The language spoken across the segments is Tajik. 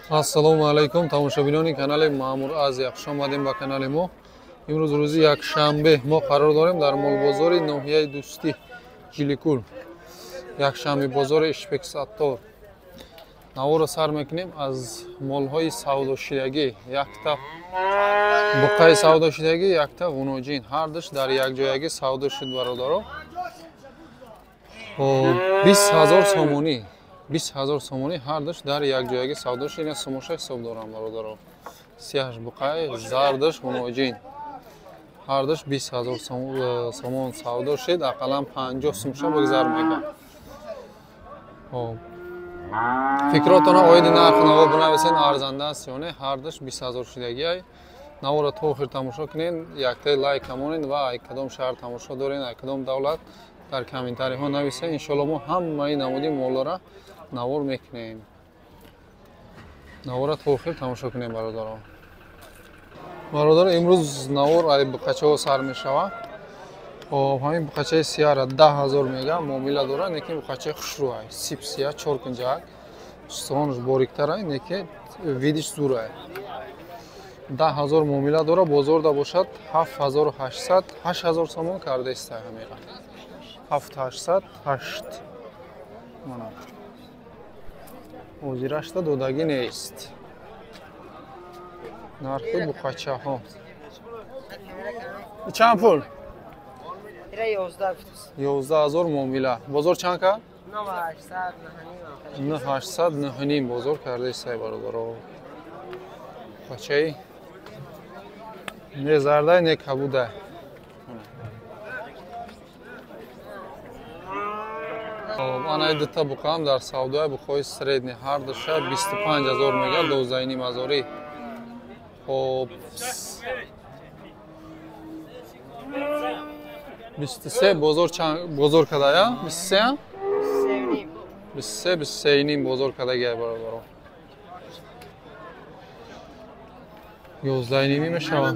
Ассалому алайкум, тамошобинони канали Маъмур Азия, хуш омадем ба канали мо. Имрӯз рӯзи якшанбе мо қарор дорем дар молбозори ноҳияи Дӯстӣ, Ҷиликул, якшанбе бозори Ишпексаттор. Наворо сар мекунем аз молҳои савдошидагӣ. Якта буққаи савдошидагӣ, якта ғуноҷин, ҳардуш дар якҷоягӣ савдо шуд, бародаро. 20 000 сомонӣ, 20 000 сомонӣ ҳардуш дар якҷоягӣ савдо шуд. Ина сумоша ҳисоб дорам, бародаро. Сияҳаш буққаи, зардаш ғуноҷин, ҳардуш 20 000 сомон савдо шуд. Ақаллан 50 сумша бигзар мекард. Фикротона оиди нархи наво бинависен, арзанда аст ё не? Ҳардуш 20 000 шудагиай. Наворо то охир тамошо кунед, яктаи лайк камонед ва ай кадом шаҳр тамошо доред, ай кадом давлат, дар комментариҳо нависед. Иншоалло, мо ҳамаи намуди моллора навор мекунем. Навора то охир тамошо кунем, бародаро. Бародаро, имрӯз навор ай буқачаҳо сар мешавад. Хоб, ҳамин буқачаи сияра 10 000 мега, муомила дорад, лекин буқачаи хушрӯай, сип сия, чоркунҷак, устухонаш бориктарай, неки видиш зурай. 10 000 муомила дора, бозорда бошад 7800, 8000 сомон кардаиста ҳамера. Ҳафт ҳаштсад, ҳашт. Мана. Ҳозирашта додагӣ нест. Нархи буқачаҳо. Чанд пул? 11 000 муомила. Бозор чанд кард? 9800, нӯҳним бозор кардаистай, бародаро. Бачаи не зардай, не кабудай. Анаи дута буқаам дар савдои буқои средний, ҳардуша 25 000 мега, дувоздаҳним ҳазорӣ. Хоб, 23 бозор чанд бозор кардая? 23, 23, 23,5 бозор кардагиай, бародаро. Ёздаҳнимӣ мешавад.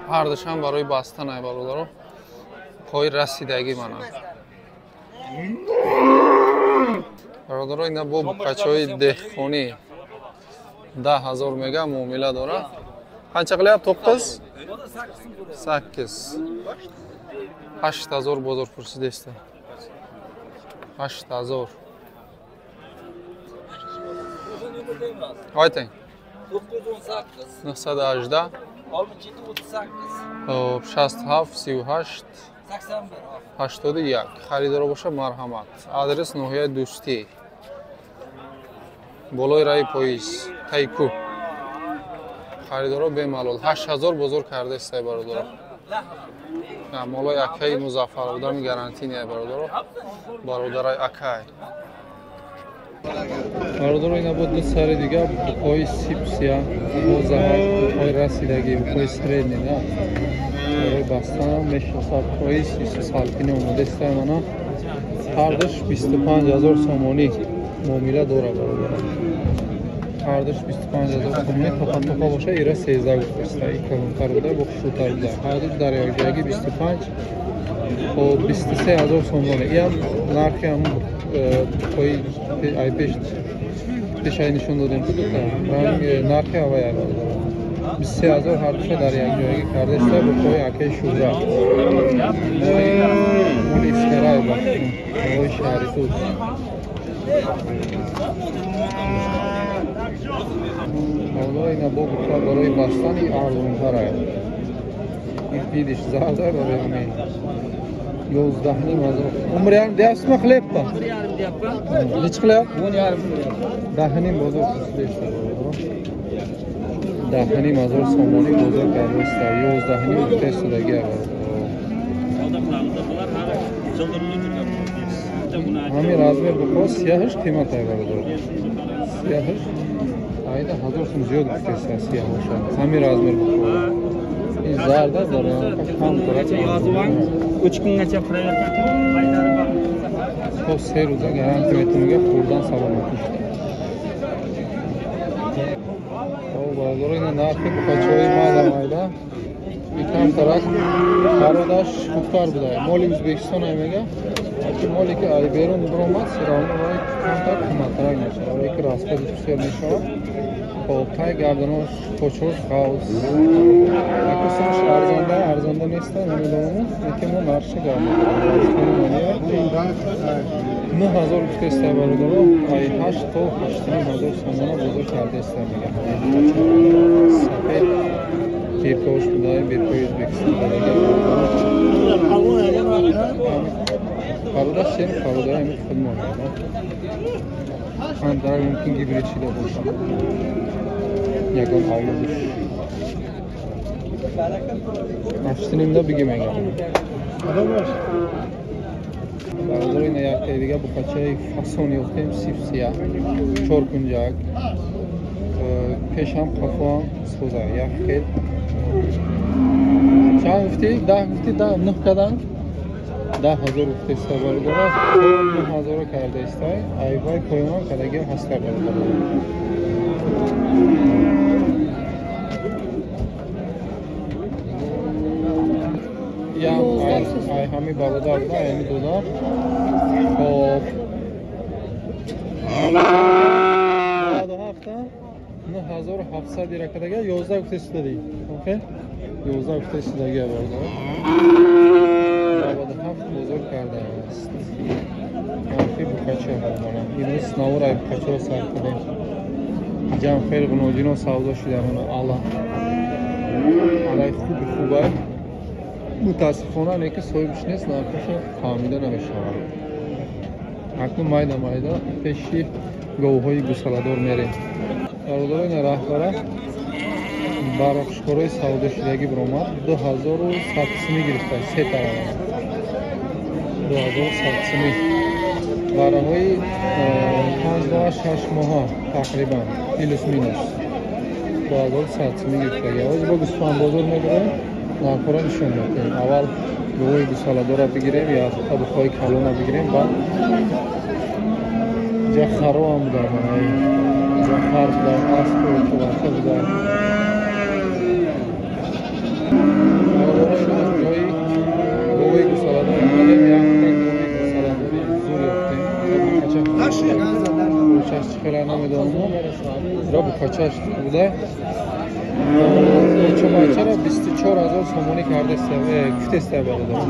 Ҳардушам барои бастанай, бародаро. Қои расидагӣ мана. Бародаро, ина бо буқачаҳои деҳқонӣ 10 000 мега, муомила дорад. Қанча qilyapti? To'qqiz, sakkiz, 8000 бозор пурсидеста. 8000. Ayting. 918 67 38 81. Харидоро боша, марҳамат. Адрес: ноҳияи Дӯстӣ, болои раи поиз, тайку. Харидоро бемалол. 8000 бозор кардаистай, бародаро. Молои акаи Музаффар, одами гарантиния, бародаро, бародараи акай. Бародаро, ина бо ду сари дига буқои сипсия, бозаҳат, буқои расидагӣ, буқои средний на барои бастанам мешасад. Поиз салкини омодаистай. Мана, ҳардуш 25 000 сомонӣ муомила дора, бародаро. Ҳардуш 25 000 сомонӣ. Тоқа тоқа боша, ира 13 гуфтаста, и калонтар буда, бо хушрӯтар буда. Ҳардуш дар якҷоягӣ 25, хоб, 23 000 сомонӣ. Иам нархи ҳамун буқои ай пеш пешай нишон додем, ку дута ранг, нархи ҳавая, бародаро. 23 000 ҳардуша дар якҷоягӣ кардаиста. Буқои акаи Шӯра, моли Исфарай, баҳои шаҳри Туз. Ҳоло ина бо буқа барои бастан, и арзонтарай, ин видиш зардай, барои ҳамин 11,5 ҳазор. 11,5 deyapsizmi, qilyapti? Nechi qilyapti? 10,5. 10,5 бозор пурсидеста, 10,5 ҳазор сомонӣ бозор кардаиста, 11,5 гуфтаистодаги. Ҳамин размер буқо сияҳаш қиматай, бародаро. Сияҳаш айда ҳазор сум зиёд гуфтеста, сияҳоша. Ҳамин размер буқо, ин зарда кам дорад. 3 kungacha проверка qilib, qaytarib. То 3 рӯза гарантия метавонга хӯрдан, саломатӣ. Бародаро, ина нархи буқачаҳои майда майда. Икамтарак бародаш хубтар буда. Моли Ӯзбекистон ай мега. Моле ки ай берун биромад, всё равно вай камтар қиматтарак мешавад, вале ки расходиш бисёр мешавад. Хоб, тай гарданош кочош ғавз. Акусаш арзанда, арзанда неста, намедонам, лекин мо нархша гап мезанем. 9000 гуфтеста бародаро, ай 8 то 8 ҳазор сомона бозор кардеста мегам. Сафед биркош будай, биркои Ӯзбекистон будаги. Парода шер, парода ҳамин худмон. Камтар мумкин гибрид шида бошад. Ягон авлодиш. Ҳаштнимда биги мегам. Бародаро, ина яктаи дига букачаи фасон ёфтем, сифсия, чоркунҷак, пешам қафоам соза, як хел. Чанд гуфтӣ? 10 гуфтӣ, 9 кадан? 10 000 гуфтеста бародаро, 9000 кардаистай, айвай поёнам кадаги ҳаста бародаро. Ям ай ҳами бародар буда, ай ҳами додар. Хоб. 97 9700 лира кадага, 11 гуфтесидади. Окей? 11 гуфтесидаги бародар. 97 бозор кардааст. Нархи букача бародарам. Имрӯз навор ай букачаро сар кардем. Ҷам хеле гуноҷино савдо шуда мана ала. Алай хуби хубай. Мутаассифона не ки соҳибш нест, нархаша фаҳмида намешавад. Акнун майда майда пеши говҳои гусаладор мерем. Бародаро, ина раҳбара бароқшкорои савдошудагӣ биромад, 2100 сумӣ гирифта, се тараф. 2100 сумӣ. Бараҳои 5 моҳа, 6 моҳа тақрибан, плюс минус. 2100 сумӣ гирифта. Ҳозир бо гӯсфандбозор мебарем, нархҳоро нишон медиҳем. Аввал говҳои гусаладорро бигирем ё табухҳои калона бигирем, баъд ҷа хароам буда, ҷа хар буда, аспу чобака буда. Ҷои говҳои гусаладор омадем, якта гови гусаладори зур ёфтем. Букачаш чӣ хела намедонам, ро букачаш буда. Очобачаро 24 000 сомонӣ кардеста, гуфтеста бародар.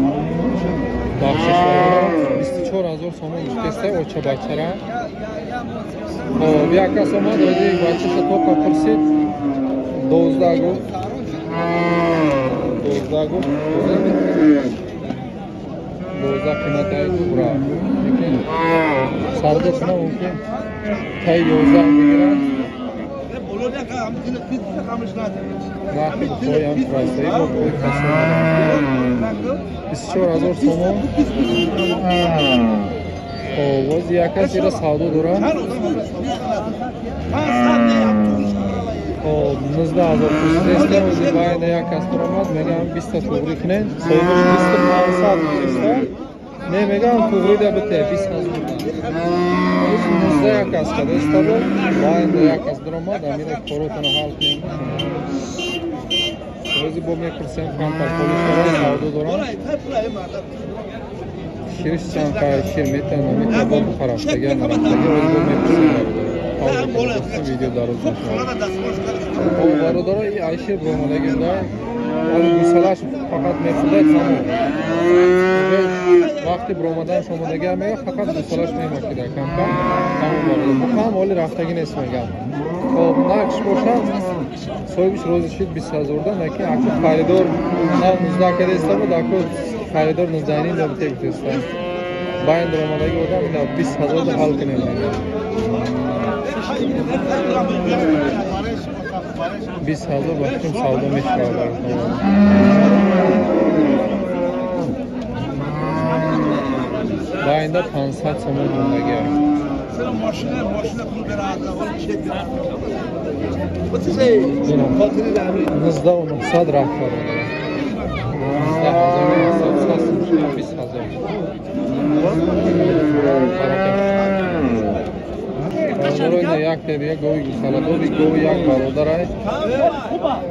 Бахшиш бародар, 24 000 сомон гуфтеста очобачара. Хоб, як кас омад, ози бачаша тоқа пурсид, 12 гуфт. 12 гуфт. 12 қиматаи гуфт, рафт. Лекин савдо кунам мумкин таи 11 бигиранд. Нархи поям расои бо пои фасон 24 000 сомон. Хоб, боз як кас ира савдо дорам. Хоб, 19 000 пурсидеста, ози байна як кас биромад, мегам 20 туғрӣ кунед, соҳибаш 20 500 гуфтеста. Не, мегам туғрида бите, 20 000. Оз 19 як кас кадаста бо, байна як кас биромад, амира коротона ҳал кунем. Ози бо мепурсем, камтар полишора савдо дорам. Шириш чанд қайр шир метавон, наметавон, бо бухарафтаги, нарафтаги, ози бо мепурсем бародаро. Видео дароз мешавад. Хоб, бародаро, и айшир биромадаги буда. Оли гусалаш фақат мехӯрдад, тамом. Вақти биромаданаш омодагӣ мега, фақат гусалаш мемакида камкам. Тамом бародар. Бухам оли рафтагӣ нест мегам. Хоб, нархш бошад, соҳибиш розӣ шуд 20 000 да, наки аку харидор нав 19 кадаиста буд, аку харидор 19,5 да бите гуфтеста. Байн даромадаги одам ина 20 000 да ҳал кунем мега. 20 000 ба фикрам савдо мешавад бародар. Байнда 500 сомон мондагӣ аст. 19 900 рафт бародар. 19 900, 20 000. Барака. Бародаро як терига гови гусаладори, гови як бародарай,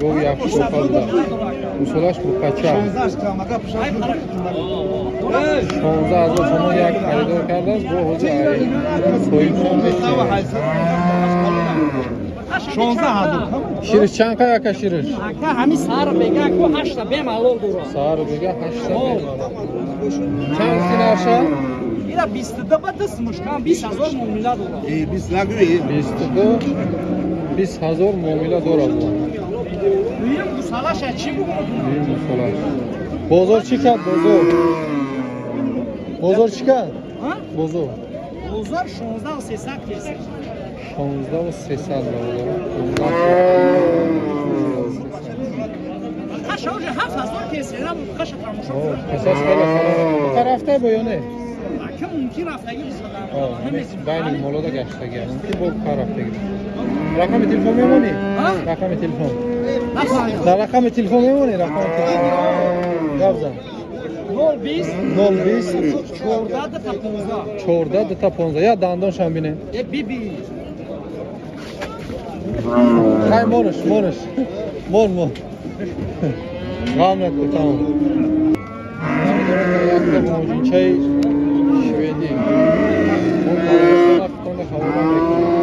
гови як шофа буда. Гусалаш букача. 16 000 сомон як харидор кардааст, бо ҳозир соҳибшон мешунавад. 16 000. Шириш чанд қай, ака, шириш? Ака, ҳами сар бега ку 8-та бемалол дора. Сар бега 8-та бемалол. Чанд си нарша? Ира 22 ба 10 мушкан 20 000 муомила дора. Э, 20 нагӯ. 22 20 000 муомила дора бу. Дуюм гусалаша чӣ бугум? Дуюм гусалаш. Бозор чӣ кард, бозор? Бозор чӣ кард? Бозор. Бозор 16 300 кес. 16 300, бародаро. Қаша уже 7000 кес, ера қаша тамошо. Қасас хеле калон. Рафта бо ё не? Ака, мумкин рафтагӣ бошад. Байни молода гаштагӣ. Мумкин бо кар рафтагӣ. Рақами телефон мемонӣ? Рақами телефон. Дар рақами телефон мемонӣ? Рақами телефон. Гап зан. 020 020 14 та 15. 14 та 15. Я дандоншам бинем. Э, биби. Хай, монаш, монаш. Мон, мон. Ғам накун, тамом. Якта муҳоҷинчаи шведӣ. Мо ҳавола мекунем.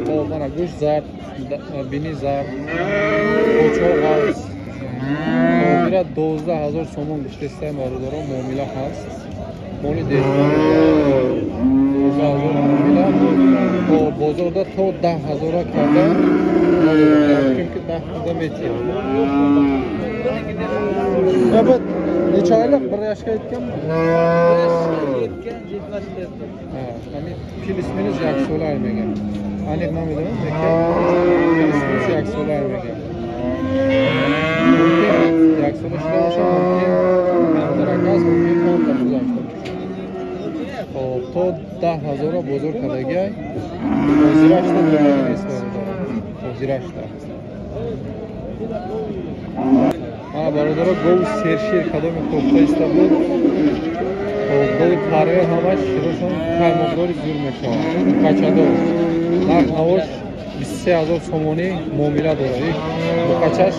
Хоб, мана гӯш зард, бини зард, почо ғавз. Ира 12 000 сомон гуштестай, бародарон, муомила ҳаст. Моли деҳқон. 12 000 муомила. То бозорда то 10 000-а карда, чунки 10 000 метиҳад. Ябет, necha oylik, bir yoshga yetganmi? Ҳами плюс-минус як сола мегам. Аниқ намедонам, лекин плюс-минус як сола мегам. Мумкин як сола шуда бошад, мумкин камтарак аст, мумкин камтар гузашта бошад. Хоб, то 10 000-а бозор кардагиай. Ҳозирашта додагӣ нест, бародаро. Ҳозирашта. Ана, бародаро, гови сершир кадоми кофтаиста буд. Хоб, гови парве ҳамаш широшон қаймоқдори зур мешавад. Букачадор. Нарх навош 23 000 сомонӣ муомила дорад. Букачаш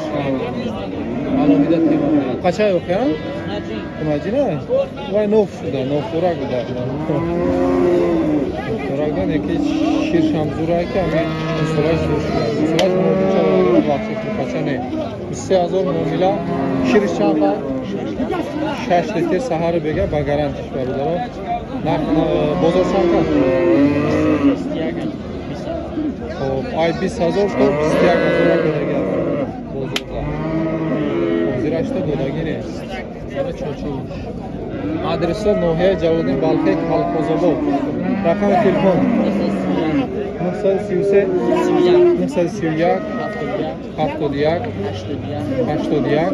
алоҳида тема. Букача ёқия? Кунаҷи не? Вай ноф шуда, нофхӯрак буда. Нофхӯрак буда, неки ширшам зурае ки ҳами гусолаш зур шуда. Гусолаш муомилча, бародаро, бахшиш, букача не. 23 000 муомила, шириш чанд қа? 6 литр саҳари бега ба гарантиш, бародаро. Нарх бозор чанд қа? Хоб, ай 20 000 то 21 000 додагӣ бозорда. Ҳозирашта додагӣ нест. Ара чочуш. Адреса ноҳияи Ҷалолиддин Балхӣ, Калхозобод. Рақами телефон 933 931 71 81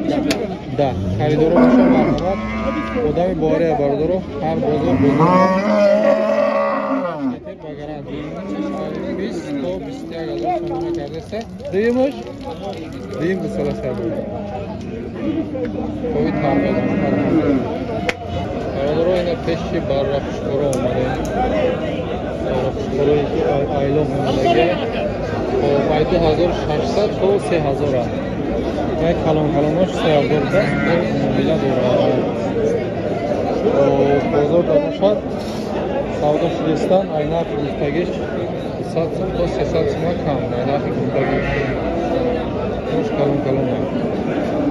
10. Харидоро боша, марҳамат. Одами бовария, бародаро, ҳар бозор бозор ба гарантия 20 то 21 000 сомона кардаста. Дуюмаш? Дуюм гусола сарбор. Кови тарбият. Бародаро, ина пеши баррахушкоро омадем. Баррахушкорое ки айлоқ омадагӣ. Хоб, ай 2600 то 3000 а. Вай калон калонош 3000 да муомила дорад. Хоб, бозор да бошад савдо шудистан, ай нархи гуфтагиш 100 сум то 300 сума кам, ай нархи гуфтагиш. Ош калон калон.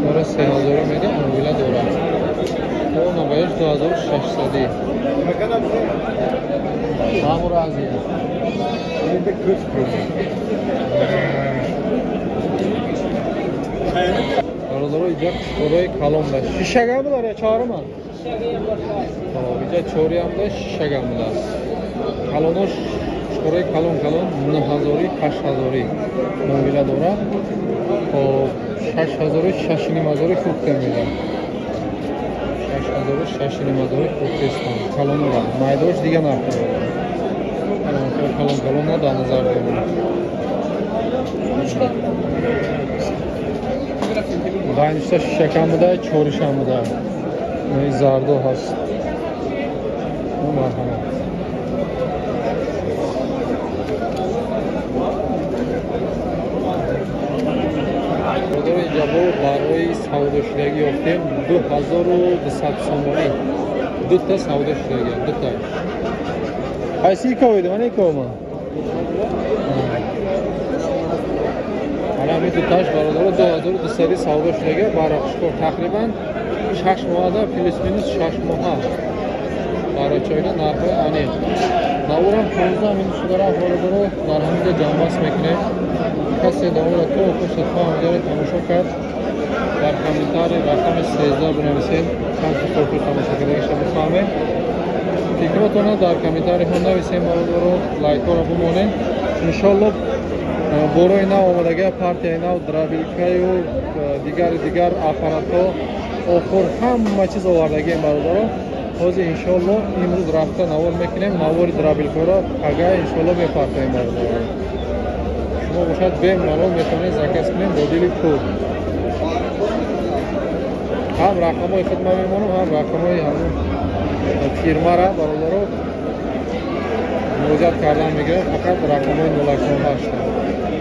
Дора 3000 мега муомила дорад. То набояш 2600. Мамур Азия. Бародаро, иҷа қушқорои калон да. Шишагам будар ё чаҳорума? Хоб, иҷа чориам да, шишагам будааст. Калонош қушқорои калон калон 9000, 8000 муомила дорад. Хоб, 6000, 6500 фурӯхта мегӯяд. 6000, 6500 фурӯхтестанд. Калонора. Майдош дига нарх дорад. Калон калон дар назар дорем. Байништа шишакам буда, чоришам буда. Ин зардо ҳаст. Марҳамат. Ҷабо барои савдошудагӣ ёфтем 2200 сомонӣ. Дута савдошудагӣ, дута. Қайси ковиди? Мана иковма. Ана ҳамин дуташ, бародаро, 2200 савдо шудагӣ. Бароқшкор тақрибан 6 моҳада, плюс минус 6 моҳа. Барочоина нархҳои аниқ. Наворам 15 минут шуда рафт, бародаро, дар ҳаминҷо ҷамъбаст мекунем. Касе навора то охир то ҳаминҷоро тамошо кард, дар комментарий рақами 13 бинависед, чанд то охир тамошо кардагиша бифаҳмем. Фикротонро дар комментариҳо нависем, бародаро, лайкҳоро бимонем. Иншолло борои нав омадагия, партияи нав, дробилкаю дигари дигар аппаратҳо, охур ҳама чиз овардагием, бародаро. Ҳозир иншолло имрӯз рафта навор мекунем, навори дробилкаро пага иншолло мепартоем, бародаро. Шумо бошад бемалол метавонед заказ кунед бо дили пур. Ҳам рақамҳои худма мемонам, ҳам рақамҳои ҳамун фирмара, бародаро, муроҷиат кардан мегирам, фақат рақамҳои 088.